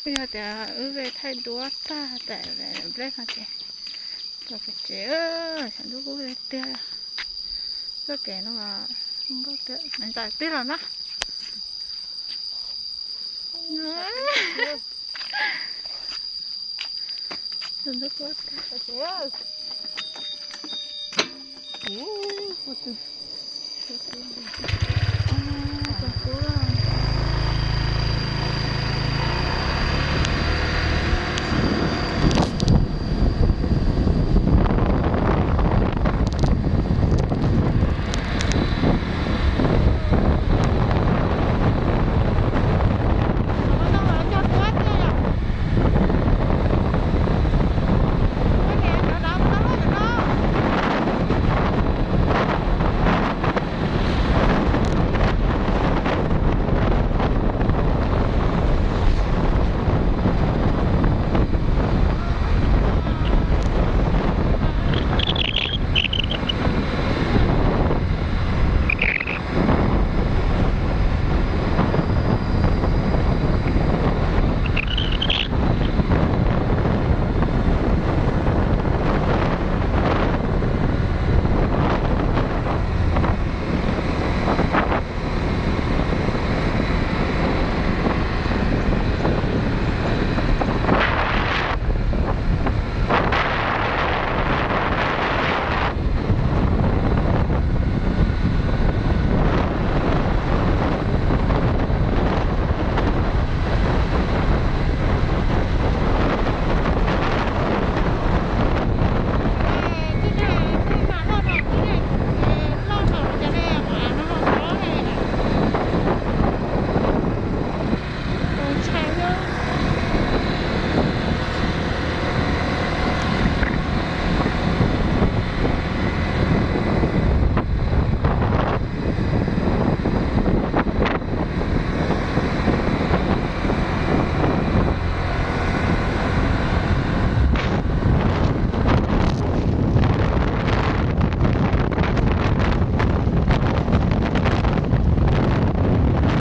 Yog tias wb ve thaij duab tag tas nplej no ces los pem tsev, xyov ntuj kub tiag tiag. Txoj kev no zoo nkauj tiag, ntxim twg los na. Zoo nkauj tiag. Tus kub.